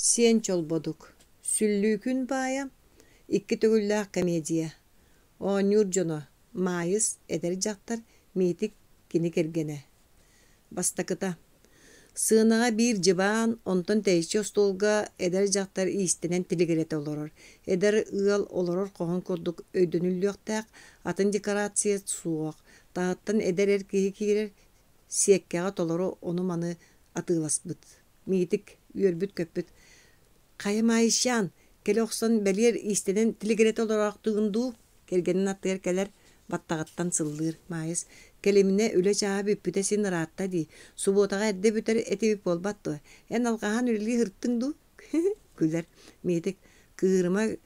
Сиэн Чолбодук, Сүллүүкүн баайа, икки төгүллээх комедия. Оонньуур дьоно: Маайыс, эдэр дьахтар, Миитик, кини кэргэнэ. Бастакыта. Сыанаҕа биир дьыбаан, онтон тэйиччи остуолга эдэр дьахтар иистэнэн тилигирэтэ олорор. Эдэр ыал олорор хоһун курдук өйдөнүллүөхтээх, атын декорация суох. Таһыттан эдэр эр киһи киирэр, сиэккэҕэ толору ону-маны атыыласпыт. Миитик үөрбүт-көппүт: «Хайа, Маайысчаан, кэлэ охсон бэлиэр иистэнэн тилигирэтэ олороохтугун дуу?» Кэргэнин аттыгар кэлэр, баттаҕыттан сыллыыр. Маайыс: «Кэлиминэ, үлэ чааһа бүппүтэ син ыраатта дии. Субуотаҕа эрдэ бүтэр этибит буолбат дуо? Эн алҕаһаан үлэлии сырыттыҥ дуу?» Күлэр. Миитик: «Кыырыма,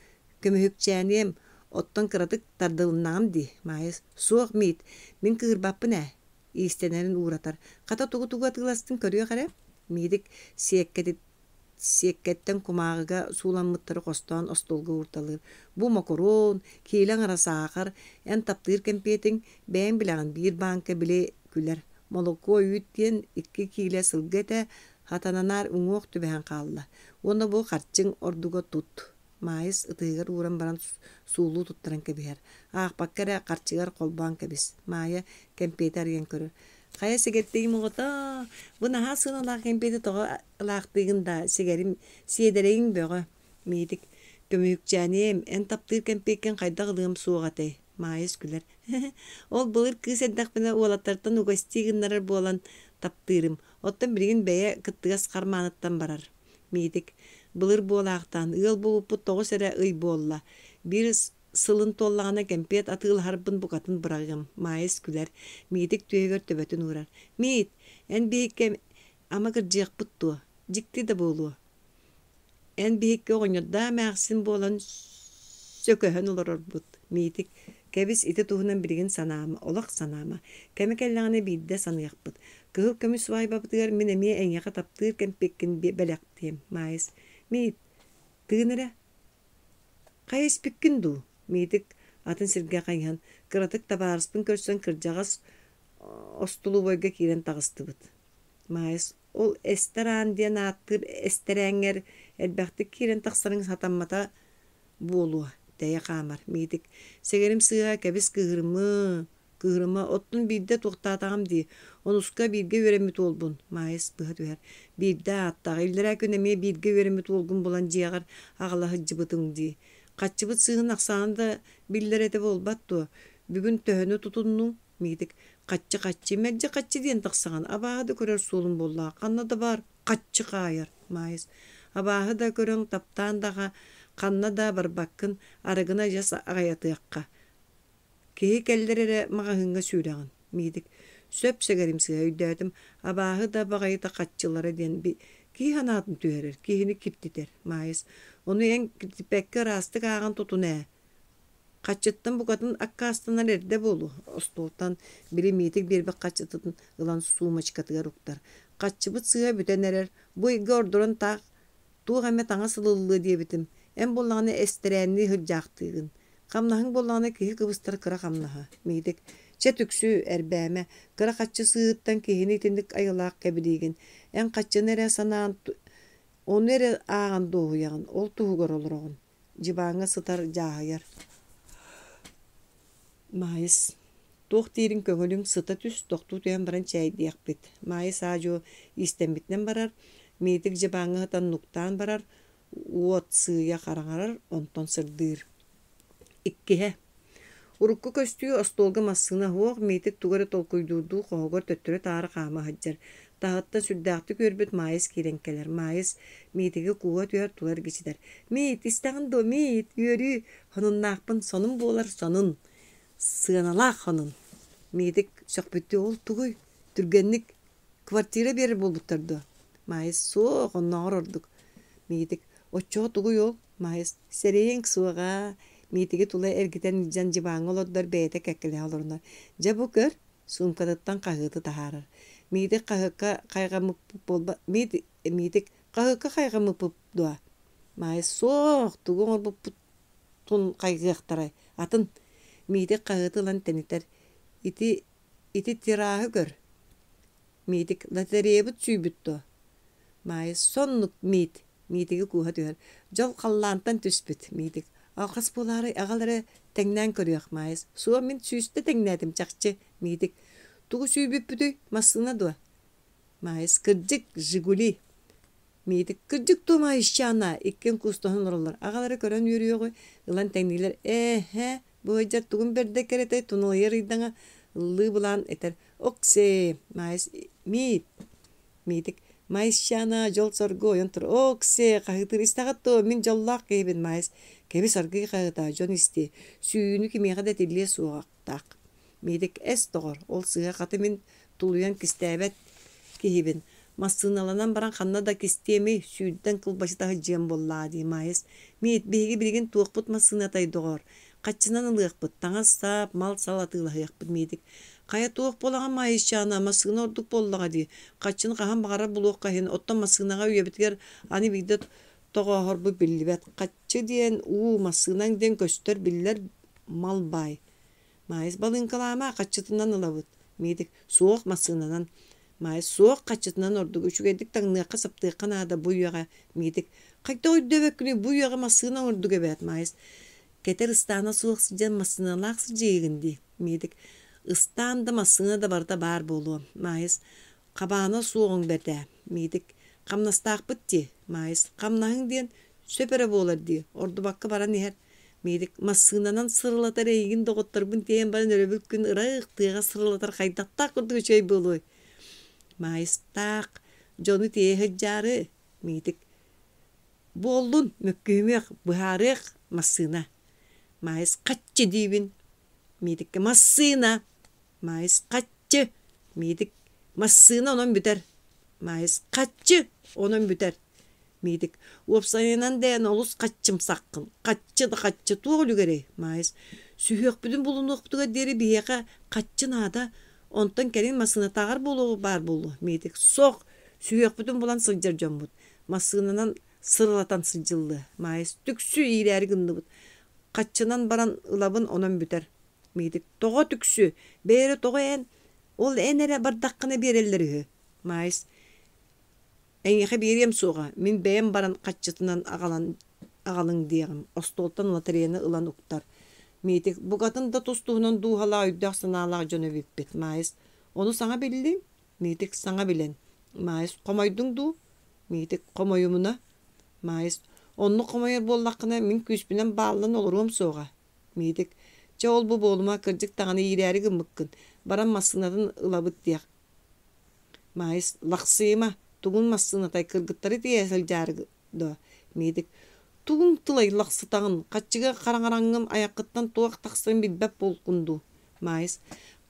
көмүһүкчээниэм, оттон кыратык тардылыннаҕым дии». Маайыс: «Суох, Миит, мин кыырбаппын ээ» иистэнэрин ууратар. Хата тугу-тугу атыыластын көрүөх эрэ. Миитик сиэккэттэн кумааҕыга сууламмыттары хостоон остуолга уурталыыр. Бу мокоруон, киилэ аҥара саахар, эн таптыыр кэмпиэтиҥ, бэйэҥ билэҕин биир бааҥка били күлэр. Молокуо үүт диэн 2 киилэ сылгы этэ, хатананаар уҥуох түбэһэн хаалла. Уонна бу харчыҥ ордуга тут. Маайыс ытыһыгар ууран баран суулуу туттаран кэбиһэр. Аахпакка эрэ харчыгар холбоон кэбис. Маайа кэмпиэти арыйан көрөр. Хайа сэгэртиим оҕото, бу наһаа сыаналаах кэмпиэти тоҕо ылаахтыыгын да, сигэрим, сиэдэрэйиҥ бөҕө. Миитик, көмүһүкчээниэм, эн таптыыр кэмпиэккин хайдах ылыам суоҕа этэй? Маайыс күлэр. Ол былыр кыыс эрдэхпинэ уолаттартан угостии гыннарар буолан таптыырым. Оттон билигин бэйэ кыттыгас хармааныттан барар. Миитик, былыр буолаахтаан, ыал буолбуппут 9 эрэ ый буолла. Биир сылын туоллаҕына кэмпиэт атыылаһарбын букатын быраҕыам. Маайыс күлэр. Миитик түөһүгэр төбөтүн уурар. Миит, эн биһикки ама кырдьыахпыт дуо? Дьикти да буолуо. Эн биһикки оҕонньордоох эмээхсин буолан сөкөһөн олорорбут. Миитик, кэбис ити туһунан билигин санаама, олох санаама. Кэмэ кэллэҕинэ биирдэ саныахпыт. Кыһыл көмүс свадьбабытыгар мин эмиэ эйиэхэ таптыыр кэмпиэккин бэлэхтиэм, Маайыс. Миит, тыын эрэ. Хайа испиккин дуу? Миитик атын сиргэ хайыһан, кыратык табаарыспын көрсөн кырдьаҕас остулубуойга киирэн таҕыстыбыт. Маайыс, ол эстэр аан диэн ааттыыр эстэрээҥҥэр элбэхтик киирэн тахсарыҥ сатаммата буолуо, тэйэ хаамар. Миитик, сэгэрим сыыһа, кэбис кыыһырымыы, кыыһырыма, оттон биирдэ туохтаатаҕым дии, онуска бииргэ үөрэммит уолбун, Маайыс быһа түһэр. Биирдэ ааттаах, иллэрээ күн эмиэ бииргэ үөрэммит уолгун булан дьиэҕэр аҕала сылдьыбытыҥ дии. Хаччыбыт сыыһын ахсаана да биллэр этэ буолбат дуо? Бүгүн төһөнү тутуннуҥ? Миитик, хаччы-хаччы, мэлдьи хаччы диэн тахсаҕын, абааһы да көрөр суолум буоллаҕа, ханна да баар хаччы хаайар, Маайыс. Абааһы да көрөн, таптаан да ханна да барбаккын, арыгыны адьас аҕайатыахха. Киһи кэллэр эрэ маҕаһыыҥҥа сүүрэҕин, Миитик. Сөп сэгэрим сыыһа өйдөөтүм, абааһы да баҕайыта хаччылара диэн киһи санаатын түһэрэр, киһини киртитэр, Маайыс. Ону эн киртиппэккэ ыраастык ааҕан тутун ээ. Хаччыттан букатын аккаастанар эрдэ буолуо, остуолтан били Миитик биэрбит хаччытын ылан суумачкатыгар уктар. Хаччыбыт сыыһа бүтэн эрэр, бу ыйга ордорон таах туох эмэ таҥас ылыллыа диэбитим, эн буоллаҕына эстэрээннии сылдьаахтыыгын. Хамнаһыҥ буоллаҕына киһи кыбыстар кыра хамнаһа. Миитик, чэ түксү, эрбээмэ, кыра хаччы сыыһыттан киһини итинник айылаах кэбилиигин. Эн хаччыны эрэ санаан, ону эрэ ааҕан дуоһуйаҕын, ол туһугар олороҕун. Дьыбааҥҥа сытар дьааһыйар. Маайыс, туох диирин көҥүлүҥ сыта түс, тохтуу түһэн баран чээйдиэхпит. Маайыс аа-дьуо иистэммитинэн барар, Миитик дьыбааҥҥа сытан нуктаан барар, уот сыыйа хараҥарар, онтон сырдыыр. Иккиһэ. Урукку көстүү остуолга массыына суох, Миитик тугу эрэ толкуйдуурдуу хоһугар төттөрү-таары хаама сылдьар. Таһыттан сүрдээхтик үөрбүт Маайыс киирэн кэлэр. Маайыс Миитиги кууһа түһэр, тула эргичитэр. «Миит, истэҕин дуо, Миит, үөрүү, сонуннаахпын, сонун буолар сонун, сыаналаах сонун». Миитик сөхпүттүү ол тугуй, түргэнник Квартира биэрэр буолбуттар дуо? Маайыс суох, оннооҕор ордук. Миитик оччоҕо тугуй ол? Маайыс сэрэйиэҥ суоҕа. Миитиги тула эргитэн илдьэн дьыбааҥҥа олордор бэйэтэ кэккэлэһэ олорунар. Дьэ бу көр, суумкатыттан хаһыаты таһаарар. Миитик хаһыакка хайҕаммыппыт буолба Миитик хаһыакка хайҕаммыппыт дуо? Маайыс суох, тугу оҥорбуппутун хайҕыахтарай? Атын Миитик хаһыаты ылан тэнитэр. Ити Ити тираһы көр, Миитик, лотереябыт сүүйбүт дуо? Маайыс, соннук Миит. Миитиги кууһа түһэр. Дьол халлаантан түспүт. Миитик. Алҕас буолаары аҕал эрэ тэҥнээн көрүөх, Маайыс. Суох, мин сүүстэ тэҥнээтим чахчы. Миитик. Тугу сүүйбүппүтүй? Массыына дуо? Маайыс. Кырдьык, Жигули. Миитик. Кырдьык дуо, Маайысчаана? Иккиэн куустаһан олороллор. Аҕал эрэ көрөн үөрүөҕү. Ылан тэҥниилэр. Ээ-һэ, бу ыалдьар тугун бэрдэ кэрэтэй туналыйар ыйдаҥа ыллыы былаан этэр. Оксээ, Маайыс. Миит. Миитик Маайысчаана дьол-соргу ойон тур «Оксе!» хаһыытыыр «Истэҕит дуо, мин дьоллоох киһибин, Маайыс!» Кэбис аргыый хаһыытаа, дьон истиэ, сүүйүүнү кимиэхэ да этиллиэ суоҕахтаах. Миитик «Эс, доҕор, ол сыыһа хата мин тулуйан кистээбэт киһибин. Массыыналанан баран ханна да кистиэмий, сүүрдэн кылбачыта сылдьыам буоллаҕа дии, Маайыс. Миит, биһиги билигин туохпут массыынатай, доҕоор? Хаччынан ылыахпыт, таҥас-сап, мал-сал атыылаһыахпыт Миитик Хайа туох буолаҕын Маайысчаана, массыына ордук буоллаҕа дии. Хаччыны хаһан баҕарар булуохха иһин, оттон массыынаҕа үйэбитигэр аны биирдэ тоҕооһорбут биллибэт. Хаччы диэн уу, массыынаҥ диэн көстөр, биллэр мал баай. Маайыс балыыҥкалаама, хаччытынан ылабыт. Миитик суох массыынанан. Маайыс суох хаччытынан ордук үчүгэйдик таҥныахха-саптыахха наада бу үйэҕэ. Миитик хайдах өйдөөбөккүнүй бу үйэҕэ массыына ордук эбээт Маайыс кэтэр ыстаана суох сылдьан массыыналаах сылдьыыгын дии. Миитик ыстаан да массыына да барыта баар буолуо. Маайыс хабаана суоҕуҥ бэрт ээ. Миитик хамнастаахпыт дии. Маайыс хамнаһыҥ диэн сөп эрэ буолар дии. Ордубакка баран иһэр. Миитик массыынанан сырылатар эйигин доҕотторбун тиэйэн баран өрөбүл күн ыраах тыаҕа сырылатар хайдахтаах курдук үчүгэй буолуой. Маайыстаах дьону тиэйэ сылдьаары Миитик Буоллун, мөккүһүмүөх, быһаарыах массыына. Маайыс хаччы диибин. Миитиккэ массыына. Маайыс хаччы. Миитик массыына онон бүтэр. Маайыс хаччы онон бүтэр. Миитик уопсайынан дээн олус хаччымсаххын. Хаччы да хаччы туох үлүгэрэй? Маайыс сүһүөхпүтүн булунуохпутугар диэри биһиэхэ хаччы наада. Онтон кэлин массыынатааҕар буолуоҕу баар буолуо. Миитик суох сүһүөхпүтүн булан сылдьар дьоммут. Массыынанан сырылатан сылдьыллыа. Маайыс түксү иирээри гынныбыт. Хаччынан баран ылабын онон бүтэр. Миитик тоҕо түксү? Бэйэрэ тоҕо эн? Ол эн эрэ бардаххына биэрэллэр үһү. Маайыс эйиэхэ биэриэм суоҕа, мин бэйэм баран хаччытынан аҕалан аҕалыҥ диэҕим. Остуолтан лотереяны ылан уктар. Миитик букатын да тус-туһунан дууһалаах өйдөөх-санаалаах дьон эбиппит. Маайыс ону саҥа биллиҥ? Миитик саҥа билэн. Маайыс хомойдуҥ дуу? Миитик хомойумуна. Маайыс оннук хомойор буоллаххына мин күүспүнэн бааллан олоруом суоҕа. Миитик чэ ол-бу буолума кырдьык даҕаны иирээри гыммыккын. Баран массыынатын ылабыт диэх. Маайыс лахсыйыма тугун массыынатай кыргыттары тиэйэ сылдьаары дуо? Миитик тугуҥ тылай лахсытаҕын хаччыга хараҥараҥҥын айаххыттан туох тахсарын билбэт буолкун дуу? Маайыс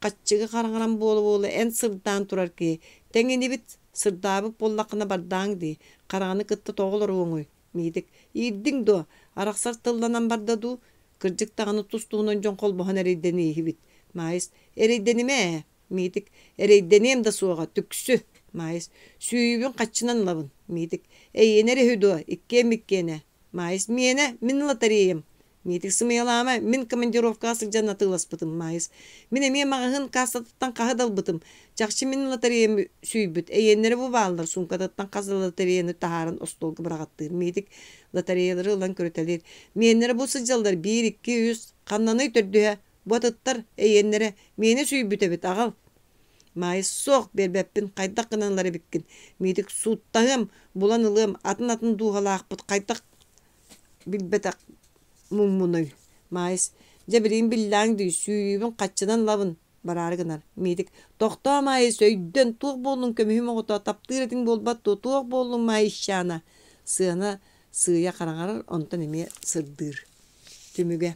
хаччыга хараҥаран буола-буола эн сырдаан турар киһи тэҥинибит сырдаабыт буоллаххына бардааҥ дии хараҥаны кытта тоҕо олоруоҥуй Миитик иирдиҥ дуо арахсар тылланан барда дуу кырдьык даҕаны тус-туһунан дьон холбоһон эрэйдэнииһибит Маайыс эрэйдэнимэ ээ Миитик эрэйдэниэм да суоҕа түксү Маайыс сүүйүүбүн хаччынан ылабын Миитик эйиэнэ эрэ үһү дуо иккиэн иккиэнэ Маайыс миэнэ мин лотереям Миитик сымыйалаама мин командировкаҕа сылдьан атыыласпытым Маайыс мин эмиэ маҕаһыын кассатыттан хаһы да ылбытым чахчы мин лотереям сүүйбүт эйиэннэрэ бу бааллар суумкатыттан хас да лотереяны таһааран остуолга быраҕаттыыр Миитик лотереялары ылан көрүтэлиир миэннэрэ бу сылдьаллар биир икки үс ханнаный төрдүһэ Бу атыттар эйиэннэрэ миэнэ сүүйбүт эбит аҕал. Маайыс суох биэрбэппин хайдах гынан ылар эбиккин. Миитик сууттаһыам, булан ылыам, атын-атын дууһалаахпыт хайдах билбэтэх муммунуй. Маайыс дьэ билигин биллээҥ дии сүүйүүбүн хаччынан ылабын бараары гынар. Миитик тохтоо Маайыс өйдөн туох буоллуҥ көмүһүм оҕото таптыыр этиҥ буолбат дуо туох буоллуҥ Маайысчаана сыана сыыйа хараҥарар онтон эмиэ сырдыыр. Түмүгэ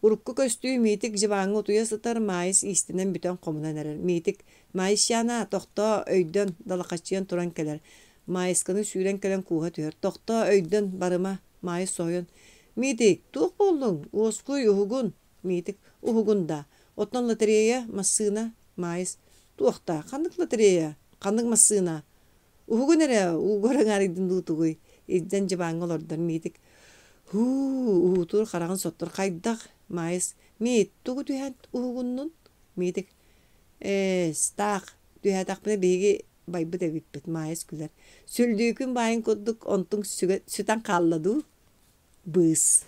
Урукку көстүү Миитик дьыбааҥҥа утуйа сытар, Маайыс иистэнэн бүтэн хомунан эрэр. Миитик «Маайысчаана, тохтоо, өйдөн!» далахаччыйан туран кэлэр. Маайысканы сүүрэн кэлэн кууһа түһэр. «Тохтоо, өйдөн, барыма!» Маайыс соһуйан «Миитик, туох буоллуҥ? Уоскуй, уһугун!» Миитик «Уһугун даа? Оттон лотерея, массыына?» Маайыс «Туох даа? Ханнык лотерея? Ханнык массыына?» Уһугун эрэ, уугар аҥаарыйдын дуу тугуй? Илдьэн дьыбааҥҥа олордор Миитик «Һуу, уһуутуур хараҕын соттор хайдах?» Маайыс «Миит, тугу түһээн уһугуннун?» Миитик «Ээ, таах, түһээтэхпинэ биһиги Байбыт эбиппит, Маайыс күлэр. Сүллүүкүн баайын курдук, онтуҥ сүтэн хаалла дуу? Быыс.